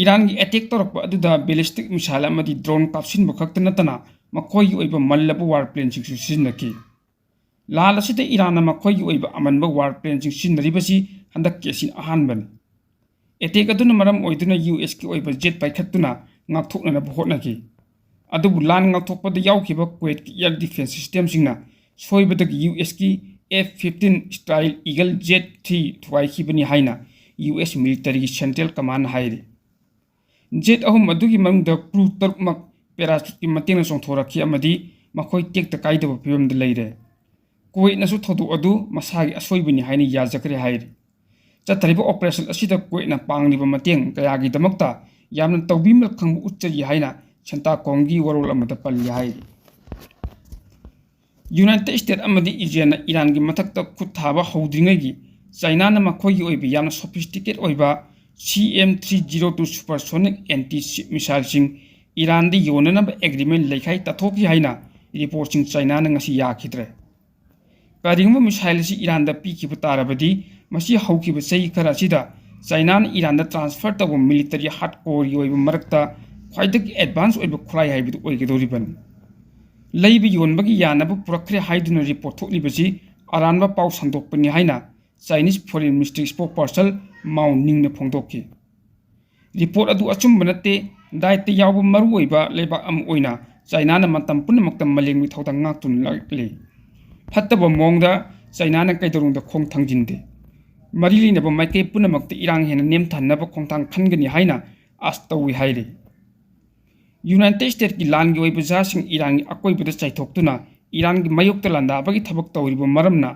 ꯏꯔꯥꯟꯒꯤ attack ꯇꯧꯔꯛꯄ ꯑꯗꯨꯗ ballistic missile ꯑꯃꯗꯤ drone ꯀꯥꯞꯁꯤꯟꯕ ꯈꯛꯇ ꯅꯠꯇꯅ ꯃꯈꯣꯏꯒꯤ ꯑꯣꯏꯕ ꯃꯜꯂꯕ war planeꯁꯤꯡꯁꯨ ꯁꯤꯖꯤꯟꯅꯈꯤ꯫ ꯂꯥꯟ ꯑꯁꯤꯗ ꯏꯔꯥꯟꯅ ꯃꯈꯣꯏꯒꯤ ꯑꯣꯏꯕ ꯑꯃꯟꯕ war planeꯁꯤꯡ ꯁꯤꯖꯤꯟꯅꯔꯤꯕꯁꯤ ꯍꯟꯗꯛꯀꯤ ꯑꯁꯤꯅ ꯑꯍꯥꯟꯕꯅꯤ꯫ Attack ꯑꯗꯨꯅ ꯃꯔꯝ ꯑꯣꯏꯗꯨꯅ ꯌꯨ ꯑꯦꯁꯀꯤ ꯑꯣꯏꯕ jet ꯄꯥꯏꯈꯠꯇꯨꯅ ꯉꯥꯛꯊꯣꯛꯅꯅꯕ ꯍꯣꯠꯅꯈꯤ꯫ ꯑꯗꯨꯕꯨ ꯂꯥꯟ ꯉꯥꯛꯊꯣꯛꯄꯗ ꯌꯥꯎꯈꯤꯕ ꯀꯨꯋꯦꯠꯀꯤ air defence systemꯁꯤꯡꯅ ꯁꯣꯏꯕꯗꯒꯤ ꯌꯨ ꯑꯦꯁꯀꯤ F fifteen Strike Eagle jet three ꯊꯨꯒꯥꯏꯈꯤꯕꯅꯤ ꯍꯥꯏꯅ ꯌꯨ ꯑꯦꯁ militaryꯒꯤ central command ꯍꯥꯏꯔꯤ꯫ Jet ꯑꯍꯨꯝ ꯑꯗꯨꯒꯤ ꯃꯅꯨꯡꯗ crew ꯇꯔꯨꯛꯃꯛ parachuteꯀꯤ ꯃꯇꯦꯡꯅ ꯆꯣꯡꯊꯣꯔꯛꯈꯤ ꯑꯃꯗꯤ ꯃꯈꯣꯏ ꯇꯦꯛꯇ ꯀꯥꯏꯗꯕ ꯐꯤꯕꯝꯗ ꯂꯩꯔꯦ꯫ ꯀꯨꯋꯦꯠꯅꯁꯨ ꯊꯧꯗꯣꯛ ꯑꯗꯨ ꯃꯁꯥꯒꯤ ꯑꯁꯣꯏꯕꯅꯤ ꯍꯥꯏꯅ ꯌꯥꯖꯈ꯭ꯔꯦ ꯍꯥꯏꯔꯤ꯫ ꯆꯠꯊꯔꯤꯕ operation ꯑꯁꯤꯗ ꯀꯨꯋꯦꯠꯅ ꯄꯥꯡꯂꯤꯕ ꯃꯇꯦꯡ ꯀꯌꯥꯒꯤꯗꯃꯛꯇ ꯌꯥꯝꯅ ꯇꯧꯕꯤꯃꯜ ꯈꯪꯕ ꯎꯠꯆꯔꯤ ꯍꯥꯏꯅ ꯁꯦꯟꯇꯥꯀꯣꯝꯒꯤ ꯋꯥꯔꯣꯜ ꯑꯃꯗ ꯄꯜꯂꯤ ꯍꯥꯏꯔꯤ꯫ ꯌꯨꯅꯥꯏꯇꯦꯗ ꯁ꯭ꯇꯦꯠ ꯑꯃꯗꯤ ꯏꯖꯔꯦꯜꯅ ꯏꯔꯥꯟꯒꯤ ꯃꯊꯛꯇ ꯈꯨꯠ ꯊꯥꯕ ꯍꯧꯗ꯭ꯔꯤꯉꯩꯒꯤ ꯆꯥꯏꯅꯥꯅ ꯃꯈꯣꯏꯒꯤ ꯑꯣꯏꯕ ꯌꯥꯝꯅ sophisticated ꯑꯣꯏꯕ C M three zero two supersonic anti-ship missileꯁꯤꯡ ꯏꯔꯥꯟꯗ ꯌꯣꯟꯅꯅꯕ agreement ꯂꯩꯈꯥꯏ ꯇꯥꯊꯣꯛꯈꯤ ꯍꯥꯏꯅ reportꯁꯤꯡ ꯆꯥꯏꯅꯥꯅ ꯉꯁꯤ ꯌꯥꯈꯤꯗ꯭ꯔꯦ꯫ ꯀꯔꯤꯒꯨꯝꯕ missile ꯑꯁꯤ ꯏꯔꯥꯟꯗ ꯄꯤꯈꯤꯕ ꯇꯥꯔꯕꯗꯤ, ꯃꯁꯤ ꯍꯧꯈꯤꯕ ꯆꯍꯤ ꯈꯔ ꯑꯁꯤꯗ ꯆꯥꯏꯅꯥꯅ ꯏꯔꯥꯟꯗ transfer ꯇꯧꯕ military hardcoreꯒꯤ ꯑꯣꯏꯕ ꯃꯔꯛꯇ ꯈ꯭ꯋꯥꯏꯗꯒꯤ advance ꯑꯣꯏꯕ ꯈꯨꯠꯂꯥꯏ ꯍꯥꯏꯕꯗꯨ ꯑꯣꯏꯒꯗꯧꯔꯤꯕꯅꯤ꯫ ꯂꯩꯕ ꯌꯣꯟꯕꯒꯤ ꯌꯥꯅꯕ ꯄꯨꯔꯛꯈ꯭ꯔꯦ ꯍꯥꯏꯗꯨꯅ report ꯊꯣꯛꯂꯤꯕꯁꯤ ꯑꯔꯥꯟꯕ ꯄꯥꯎ ꯁꯟꯗꯣꯛꯄꯅꯤ ꯍꯥꯏꯅ Chinese Foreign Ministry spokesperson Mao Ningꯅ ꯐꯣꯡꯗꯣꯛꯈꯤ꯫ Report ꯑꯗꯨ ꯑꯆꯨꯝꯕ ꯅꯠꯇꯦ, dietꯇ ꯌꯥꯎꯕ ꯃꯔꯨꯑꯣꯏꯕ ꯂꯩꯕꯥꯛ ꯑꯃ ꯑꯣꯏꯅ ꯆꯥꯏꯅꯥꯅ ꯃꯇꯝ ꯄꯨꯝꯅꯃꯛꯇ ꯃꯥꯂꯦꯝꯒꯤ ꯊꯧꯗꯥꯡ ꯉꯥꯛꯇꯨꯅ ꯂꯥꯛꯂꯤ꯫ ꯐꯠꯇꯕ ꯃꯑꯣꯡꯗ ꯆꯥꯏꯅꯥꯅ ꯀꯩꯗꯧꯅꯨꯡꯗ ꯈꯣꯡ ꯊꯥꯡꯖꯤꯟꯗꯦ꯫ ꯃꯔꯤ ꯂꯩꯅꯕ ꯃꯥꯏꯀꯩ ꯄꯨꯝꯅꯃꯛꯇ ꯏꯔꯥꯡ ꯍꯦꯟꯅ ꯅꯦꯝꯊꯍꯟꯅꯕ ꯈꯣꯡꯊꯥꯡ ꯈꯟꯒꯅꯤ ꯍꯥꯏꯅ ꯑꯥꯁ ꯇꯧꯏ ꯍꯥꯏꯔꯤ꯫ ꯌꯨꯅꯥꯏꯇꯦꯗ ꯁ꯭ꯇꯦꯠꯀꯤ ꯂꯥꯟꯒꯤ ꯑꯣꯏꯕ ꯖꯍꯥꯖꯁꯤꯡ ꯏꯔꯥꯟꯒꯤ ꯑꯀꯣꯏꯕꯗ ꯆꯥꯏꯊꯣꯛꯇꯨꯅ ꯏꯔꯥꯟꯒꯤ ꯃꯥꯌꯣꯛꯇ ꯂꯥꯟꯗꯥꯕꯒꯤ ꯊꯕꯛ ꯇꯧꯔꯤꯕ ꯃꯔꯝꯅ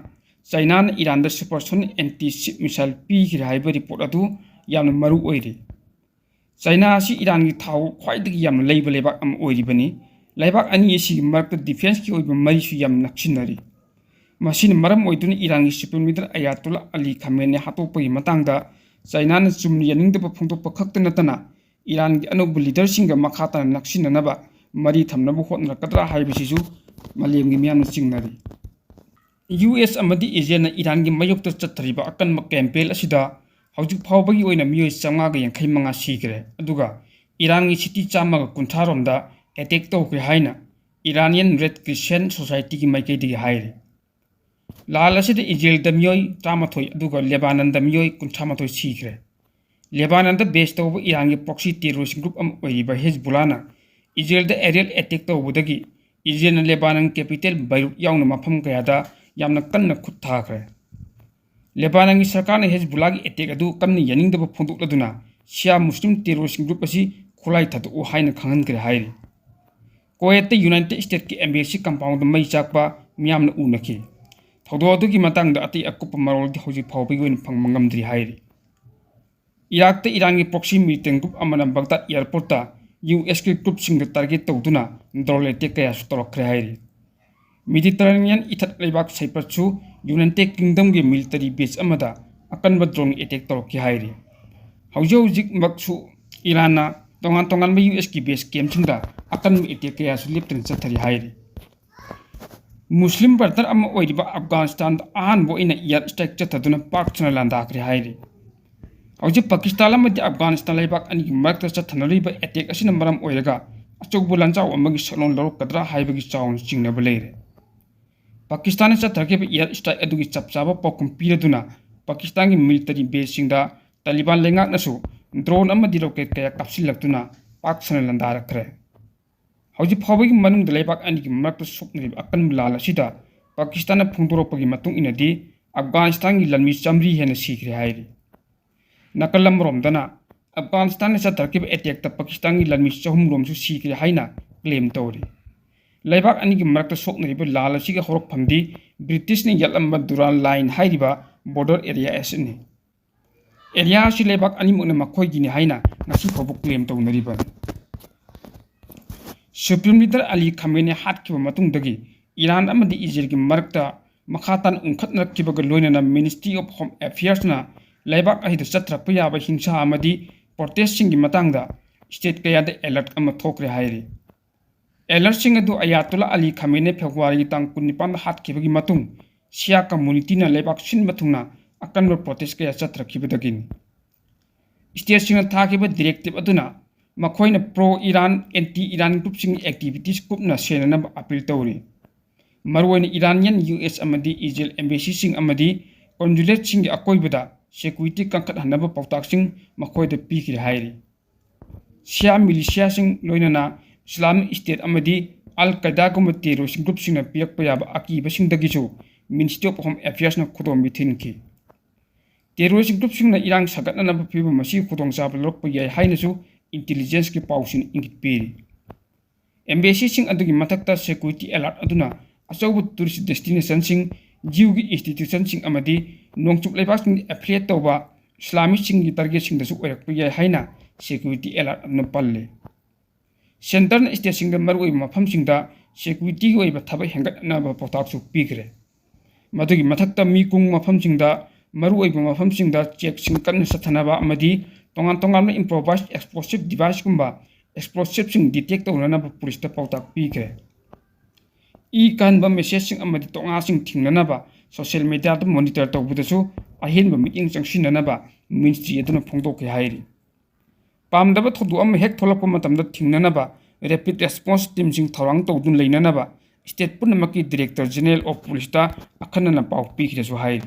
ꯆꯥꯏꯅꯥꯅ ꯏꯔꯥꯟꯗ supersonic anti-ship missile ꯄꯤꯈ꯭ꯔꯦ ꯍꯥꯏꯕ report ꯑꯗꯨ ꯌꯥꯝꯅ ꯃꯔꯨ ꯑꯣꯏꯔꯤ꯫ ꯆꯥꯏꯅꯥ ꯑꯁꯤ ꯏꯔꯥꯟꯒꯤ ꯊꯥꯎ ꯈ꯭ꯋꯥꯏꯗꯒꯤ ꯌꯥꯝꯅ ꯂꯩꯕ ꯂꯩꯕꯥꯛ ꯑꯃ ꯑꯣꯏꯔꯤꯕꯅꯤ꯫ ꯂꯩꯕꯥꯛ ꯑꯅꯤ ꯑꯁꯤꯒꯤ ꯃꯔꯛꯇ defenceꯀꯤ ꯑꯣꯏꯕ ꯃꯔꯤꯁꯨ ꯌꯥꯝꯅ ꯅꯛꯁꯤꯟꯅꯔꯤ꯫ ꯃꯁꯤꯅ ꯃꯔꯝ ꯑꯣꯏꯗꯨꯅ ꯏꯔꯥꯟꯒꯤ supreme leader ꯑꯌꯥꯇꯣꯜꯂꯥ ꯑꯂꯤ ꯈꯥꯃꯦꯅꯤ ꯍꯥꯠꯇꯣꯛꯄꯒꯤ ꯃꯇꯥꯡꯗ ꯆꯥꯏꯅꯥꯅ ꯆꯨꯝꯅ ꯌꯥꯅꯤꯡꯗꯕ ꯐꯣꯡꯗꯣꯛꯄ ꯈꯛꯇ ꯅꯠꯇꯅ ꯏꯔꯥꯟꯒꯤ ꯑꯅꯧꯕ leaderꯁꯤꯡꯒ ꯃꯈꯥ ꯇꯥꯅ ꯅꯛꯁꯤꯟꯅꯅꯕ ꯃꯔꯤ ꯊꯝꯅꯕ ꯍꯣꯠꯅꯔꯛꯀꯗ꯭ꯔꯥ ꯍꯥꯏꯕꯁꯤꯁꯨ ꯃꯥꯂꯦꯝꯒꯤ ꯃꯤꯌꯥꯝꯅ ꯆꯤꯡꯅꯔꯤ꯫ ꯌꯨ ꯑꯦꯁ ꯑꯃꯗꯤ ꯏꯖꯔꯦꯜꯅ ꯏꯔꯥꯟꯒꯤ ꯃꯥꯌꯣꯛꯇ ꯆꯠꯊꯔꯤꯕ ꯑꯀꯟꯕ campaign ꯑꯁꯤꯗ ꯍꯧꯖꯤꯛ ꯐꯥꯎꯕꯒꯤ ꯑꯣꯏꯅ ꯃꯤꯑꯣꯏ ꯆꯥꯝꯃꯉꯥꯒ ꯌꯥꯡꯈꯩ ꯃꯉꯥ ꯁꯤꯈ꯭ꯔꯦ, ꯑꯗꯨꯒ ꯏꯔꯥꯟꯒꯤ city ꯆꯥꯝꯃꯒ ꯀꯨꯟꯊ꯭ꯔꯥ ꯔꯣꯝꯗ attack ꯇꯧꯈ꯭ꯔꯦ ꯍꯥꯏꯅ Iranian Red Crescent Societyꯒꯤ ꯃꯥꯏꯀꯩꯗꯒꯤ ꯍꯥꯏꯔꯤ꯫ ꯂꯥꯜ ꯑꯁꯤꯗ ꯏꯖꯔꯦꯜꯗ ꯃꯤꯑꯣꯏ ꯇꯔꯥꯃꯥꯊꯣꯏ ꯑꯗꯨꯒ ꯂꯦꯕꯥꯅꯟꯗ ꯃꯤꯑꯣꯏ ꯀꯨꯟꯊ꯭ꯔꯥ ꯃꯥꯊꯣꯏ ꯁꯤꯈ꯭ꯔꯦ꯫ ꯂꯦꯕꯥꯅꯟꯗ base ꯇꯧꯕ ꯏꯔꯥꯟꯒꯤ proxy terrorist group ꯑꯃ ꯑꯣꯏꯔꯤꯕ ꯍꯤꯖꯕꯨꯜꯂꯥꯅ ꯏꯖꯔꯦꯜꯗ aerial attack ꯇꯧꯕꯗꯒꯤ ꯏꯖꯔꯦꯜꯅ ꯂꯦꯕꯥꯅꯟ capital ꯕꯩꯔꯨꯠ ꯌꯥꯎꯅ ꯃꯐꯝ ꯀꯌꯥꯗ ꯌꯥꯝꯅ ꯀꯟꯅ ꯈꯨꯠ ꯊꯥꯈ꯭ꯔꯦ꯫ ꯂꯦꯕꯥꯅꯟꯒꯤ ꯁꯔꯀꯥꯔꯅ ꯍꯤꯖꯕꯨꯜꯂꯥꯒꯤ attack ꯑꯗꯨ ꯀꯟꯅ ꯌꯥꯅꯤꯡꯗꯕ ꯐꯣꯡꯗꯣꯛꯂꯗꯨꯅ ꯁꯤꯌꯥ ꯃꯨꯁꯂꯤꯝ terrorist group ꯑꯁꯤ ꯈꯨꯠꯂꯥꯏ ꯊꯥꯗꯣꯛꯎ ꯍꯥꯏꯅ ꯈꯪꯍꯟꯈ꯭ꯔꯦ ꯍꯥꯏꯔꯤ꯫ ꯀꯨꯋꯦꯠꯇ ꯌꯨꯅꯥꯏꯇꯦꯗ ꯁ꯭ꯇꯦꯠꯀꯤ embassy compoundꯗ ꯃꯩ ꯆꯥꯛꯄ ꯃꯤꯌꯥꯝꯅ ꯎꯅꯈꯤ꯫ ꯊꯧꯗꯣꯛ ꯑꯗꯨꯒꯤ ꯃꯇꯥꯡꯗ ꯑꯇꯩ ꯑꯀꯨꯞꯄ ꯃꯔꯣꯜꯗꯤ ꯍꯧꯖꯤꯛ ꯐꯥꯎꯕꯒꯤ ꯑꯣꯏꯅ ꯐꯪꯕ ꯉꯝꯗ꯭ꯔꯤ ꯍꯥꯏꯔꯤ꯫ ꯏꯔꯥꯛꯇ ꯏꯔꯥꯟꯒꯤ proxy militant group ꯑꯃꯅ ꯕꯒꯗꯥꯗ airportꯇ USꯀꯤ groupꯁꯤꯡꯗ target ꯇꯧꯗꯨꯅ drone attack ꯀꯌꯥꯁꯨ ꯇꯧꯔꯛꯈ꯭ꯔꯦ ꯍꯥꯏꯔꯤ꯫ Mediterranean ꯏꯊꯠ ꯂꯩꯕꯥꯛ ꯁꯥꯏꯄ꯭ꯔꯁꯁꯨ United Kingdomꯒꯤ military base ꯑꯃꯗ ꯑꯀꯟꯕ drone attack ꯇꯧꯔꯛꯈꯤ ꯍꯥꯏꯔꯤ꯫ ꯍꯧꯖꯤꯛ ꯍꯧꯖꯤꯛꯃꯛꯁꯨ ꯏꯔꯥꯟꯅ ꯇꯣꯉꯥꯟ ꯇꯣꯉꯥꯟꯕ USꯀꯤ base campꯁꯤꯡꯗ ꯑꯀꯟꯕ attack ꯀꯌꯥꯁꯨ ꯂꯦꯞꯇꯅ ꯆꯠꯊꯔꯤ ꯍꯥꯏꯔꯤ꯫ ꯃꯨꯁꯂꯤꯝ brother ꯑꯃ ꯑꯣꯏꯔꯤꯕ ꯑꯐꯒꯥꯅꯤꯁꯇꯥꯟꯗ ꯑꯍꯥꯟꯕ ꯑꯣꯏꯅ air strike ꯆꯠꯊꯗꯨꯅ ꯄꯥꯛ ꯁꯟꯅ ꯂꯥꯟꯗꯥꯈ꯭ꯔꯦ ꯍꯥꯏꯔꯤ꯫ ꯍꯧꯖꯤꯛ ꯄꯥꯀꯤꯁꯇꯥꯟ ꯑꯃꯗꯤ ꯑꯐꯒꯥꯅꯤꯁꯇꯥꯟ ꯂꯩꯕꯥꯛ ꯑꯅꯤꯒꯤ ꯃꯔꯛꯇ ꯆꯠꯊꯅꯔꯤꯕ attack ꯑꯁꯤꯅ ꯃꯔꯝ ꯑꯣꯏꯔꯒ ꯑꯆꯧꯕ ꯂꯥꯟꯖꯥꯎ ꯑꯃꯒꯤ ꯁꯛꯂꯣꯟ ꯂꯧꯔꯛꯀꯗ꯭ꯔꯥ ꯍꯥꯏꯕꯒꯤ ꯆꯥꯎꯅ ꯆꯤꯡꯅꯕ ꯂꯩꯔꯦ꯫ ꯄꯥꯀꯤꯁꯇꯥꯟꯅ ꯆꯠꯊꯔꯛꯈꯤꯕ air strike ꯑꯗꯨꯒꯤ ꯆꯞ ꯆꯥꯕ ꯄꯥꯎꯈꯨꯝ ꯄꯤꯔꯗꯨꯅ ꯄꯥꯀꯤꯁꯇꯥꯟꯒꯤ military baseꯁꯤꯡꯗ ꯇꯥꯂꯤꯕꯥꯟ ꯂꯩꯉꯥꯛꯅꯁꯨ drone ꯑꯃꯗꯤ rocket ꯀꯌꯥ ꯀꯥꯞꯁꯤꯜꯂꯛꯇꯨꯅ ꯄꯥꯛ ꯁꯟꯅ ꯂꯥꯟꯗꯥꯔꯛꯈ꯭ꯔꯦ꯫ ꯍꯧꯖꯤꯛ ꯐꯥꯎꯕꯒꯤ ꯃꯅꯨꯡꯗ ꯂꯩꯕꯥꯛ ꯑꯅꯤꯒꯤ ꯃꯔꯛꯇ ꯁꯣꯛꯅꯔꯤꯕ ꯑꯀꯟꯕ ꯂꯥꯟ ꯑꯁꯤꯗ ꯄꯥꯀꯤꯁꯇꯥꯟꯅ ꯐꯣꯡꯗꯣꯔꯛꯄꯒꯤ ꯃꯇꯨꯡ ꯏꯟꯅꯗꯤ ꯑꯐꯒꯥꯅꯤꯁꯇꯥꯟꯒꯤ ꯂꯥꯟꯃꯤ ꯆꯥꯃꯔꯤ ꯍꯦꯟꯅ ꯁꯤꯈ꯭ꯔꯦ ꯍꯥꯏꯔꯤ꯫ ꯅꯥꯀꯜ ꯑꯃꯔꯣꯝꯗꯅ ꯑꯐꯒꯥꯅꯤꯁꯇꯥꯟꯗ ꯆꯠꯊꯔꯛꯈꯤꯕ attackꯇ ꯄꯥꯀꯤꯁꯇꯥꯟꯒꯤ ꯂꯥꯟꯃꯤ ꯆꯍꯨꯝ ꯔꯣꯝꯁꯨ ꯁꯤꯈ꯭ꯔꯦ ꯍꯥꯏꯅ claim ꯇꯧꯔꯤ꯫ ꯂꯩꯕꯥꯛ ꯑꯅꯤꯒꯤ ꯃꯔꯛꯇ ꯁꯣꯛꯅꯔꯤꯕ ꯂꯥꯟ ꯑꯁꯤꯒꯤ ꯍꯧꯔꯛꯐꯝꯗꯤ ꯕ꯭ꯔꯤꯇꯤꯁꯅ ꯌꯦꯛꯂꯝꯕ ꯗꯨꯔꯥꯟ line ꯍꯥꯏꯔꯤꯕ border area ꯑꯁꯤꯅꯤ꯫ Area ꯑꯁꯤ ꯂꯩꯕꯥꯛ ꯑꯅꯤꯃꯛꯅ ꯃꯈꯣꯏꯒꯤꯅꯤ ꯍꯥꯏꯅ ꯉꯁꯤ ꯐꯥꯎꯕ claim ꯇꯧꯅꯔꯤꯕꯅꯤ꯫ Supreme Leader ꯑꯂꯤ ꯈꯥꯃꯦꯅꯦ ꯍꯥꯠꯈꯤꯕ ꯃꯇꯨꯡꯗꯒꯤ ꯏꯔꯥꯟ ꯑꯃꯗꯤ ꯏꯖꯔꯦꯜꯒꯤ ꯃꯔꯛꯇ ꯃꯈꯥ ꯇꯥꯅ ꯎꯪꯈꯠꯅꯔꯛꯈꯤꯕꯒ ꯂꯣꯏꯅꯅ Ministry of Home Affairsꯅ ꯂꯩꯕꯥꯛ ꯑꯁꯤꯗ ꯆꯠꯊꯔꯛꯄ ꯌꯥꯕ ꯍꯤꯡꯁꯥ ꯑꯃꯗꯤ protestꯁꯤꯡꯒꯤ ꯃꯇꯥꯡꯗ state ꯀꯌꯥꯗ alert ꯑꯃ ꯊꯣꯛꯈ꯭ꯔꯦ ꯍꯥꯏꯔꯤ꯫ Alertꯁꯤꯡ ꯑꯗꯨ ꯑꯌꯥꯇꯣꯜꯂꯥ ꯑꯂꯤ ꯈꯥꯃꯦꯅꯦ Februaryꯒꯤ ꯇꯥꯡ ꯀꯨꯟꯅꯤꯄꯥꯟꯗ ꯍꯥꯠꯈꯤꯕꯒꯤ ꯃꯇꯨꯡ Shia communityꯅ ꯂꯩꯕꯥꯛ ꯁꯤꯟꯕ ꯊꯨꯡꯅ ꯑꯀꯟꯕ protest ꯀꯌꯥ ꯆꯠꯊꯔꯛꯈꯤꯕꯗꯒꯤꯅꯤ꯫ Stateꯁꯤꯡꯅ ꯊꯥꯈꯤꯕ directive ꯑꯗꯨꯅ ꯃꯈꯣꯏꯅ pro Iran, anti Iran groupꯁꯤꯡꯒꯤ activities ꯀꯨꯞꯅ ꯁꯦꯟꯅꯅꯕ appeal ꯇꯧꯔꯤ꯫ ꯃꯔꯨꯑꯣꯏꯅ Iranian, US ꯑꯃꯗꯤ Israel embassyꯁꯤꯡ ꯑꯃꯗꯤ consulateꯁꯤꯡꯒꯤ ꯑꯀꯣꯏꯕꯗ security ꯀꯟꯈꯠꯍꯟꯅꯕ ꯄꯥꯎꯇꯥꯛꯁꯤꯡ ꯃꯈꯣꯏꯗ ꯄꯤꯈ꯭ꯔꯦ ꯍꯥꯏꯔꯤ꯫ Shia militiaꯁꯤꯡ ꯂꯣꯏꯅꯅ Islamic State ꯑꯃꯗꯤ Al Qaedaꯒꯨꯝꯕ terrorist groupꯁꯤꯡꯅ ꯄꯤꯔꯛꯄ ꯌꯥꯕ ꯑꯀꯤꯕꯁꯤꯡꯗꯒꯤꯁꯨ Ministry of Home Affairsꯅ ꯈꯨꯗꯣꯝꯕꯤ ꯊꯤꯟꯈꯤ꯫ Terrorist groupꯁꯤꯡꯅ ꯏꯔꯥꯡ ꯁꯥꯒꯠꯅꯅꯕ ꯐꯤꯕꯝ ꯑꯁꯤ ꯈꯨꯗꯣꯡꯆꯥꯕ ꯂꯧꯔꯛꯄ ꯌꯥꯏ ꯍꯥꯏꯅꯁꯨ intelligenceꯀꯤ ꯄꯥꯎꯁꯤꯡꯅ ꯏꯪꯒꯤꯠ ꯄꯤꯔꯤ꯫ Embassyꯁꯤꯡ ꯑꯗꯨꯒꯤ ꯃꯊꯛꯇ security alert ꯑꯗꯨꯅ ꯑꯆꯧꯕ tourist destinationꯁꯤꯡ, ꯖꯤꯌꯨꯒꯤ institutionꯁꯤꯡ ꯑꯃꯗꯤ ꯅꯣꯡꯆꯨꯞ ꯂꯩꯕꯥꯛꯁꯤꯡꯗ affiliate ꯇꯧꯕ ꯏꯁꯂꯥꯃꯤꯁꯁꯤꯡꯒꯤ targetꯁꯤꯡꯗꯁꯨ ꯑꯣꯏꯔꯛꯄ ꯌꯥꯏ ꯍꯥꯏꯅ security alert ꯑꯗꯨꯅ ꯄꯜꯂꯤ꯫ Centreꯅ stateꯁꯤꯡꯗ ꯃꯔꯨꯑꯣꯏꯕ ꯃꯐꯝꯁꯤꯡꯗ securityꯒꯤ ꯑꯣꯏꯕ ꯊꯕꯛ ꯍꯦꯟꯒꯠꯅꯕ ꯄꯥꯎꯇꯥꯛꯁꯨ ꯄꯤꯈ꯭ꯔꯦ꯫ ꯃꯗꯨꯒꯤ ꯃꯊꯛꯇ ꯃꯤ ꯀꯨꯡꯕ ꯃꯐꯝꯁꯤꯡꯗ, ꯃꯔꯨꯑꯣꯏꯕ ꯃꯐꯝꯁꯤꯡꯗ checkꯁꯤꯡ ꯀꯟꯅ ꯆꯠꯊꯅꯕ ꯑꯃꯗꯤ ꯇꯣꯉꯥꯟ ꯇꯣꯉꯥꯟꯕ improvised explosive deviceꯀꯨꯝꯕ explosiveꯁꯤꯡ detect ꯇꯧꯅꯅꯕ ꯄꯨꯂꯤꯁꯇ ꯄꯥꯎꯇꯥꯛ ꯄꯤꯈ꯭ꯔꯦ꯫ ꯏ ꯀꯥꯍꯟꯕ messageꯁꯤꯡ ꯑꯃꯗꯤ ꯇꯣꯉꯥꯁꯤꯡ ꯊꯤꯡꯅꯅꯕ social mediaꯗ monitor ꯇꯧꯕꯗꯁꯨ ꯑꯍꯦꯟꯕ ꯃꯤꯠꯌꯦꯡ ꯆꯪꯁꯤꯟꯅꯅꯕ ministry ꯑꯗꯨꯅ ꯐꯣꯡꯗꯣꯛꯈꯤ ꯍꯥꯏꯔꯤ꯫ ꯄꯥꯝꯗꯕ ꯊꯧꯗꯣꯛ ꯑꯃ ꯍꯦꯛ ꯊꯣꯛꯂꯛꯄ ꯃꯇꯝꯗ ꯊꯤꯡꯅꯅꯕ rapid response teamꯁꯤꯡ ꯊꯧꯔꯥꯡ ꯇꯧꯗꯨꯅ ꯂꯩꯅꯅꯕ state ꯄꯨꯝꯅꯃꯛꯀꯤ Director General of Policeꯇ ꯑꯈꯟꯅꯅ ꯄꯥꯎ ꯄꯤꯈꯤꯗꯁꯨ ꯍꯥꯏꯔꯤ꯫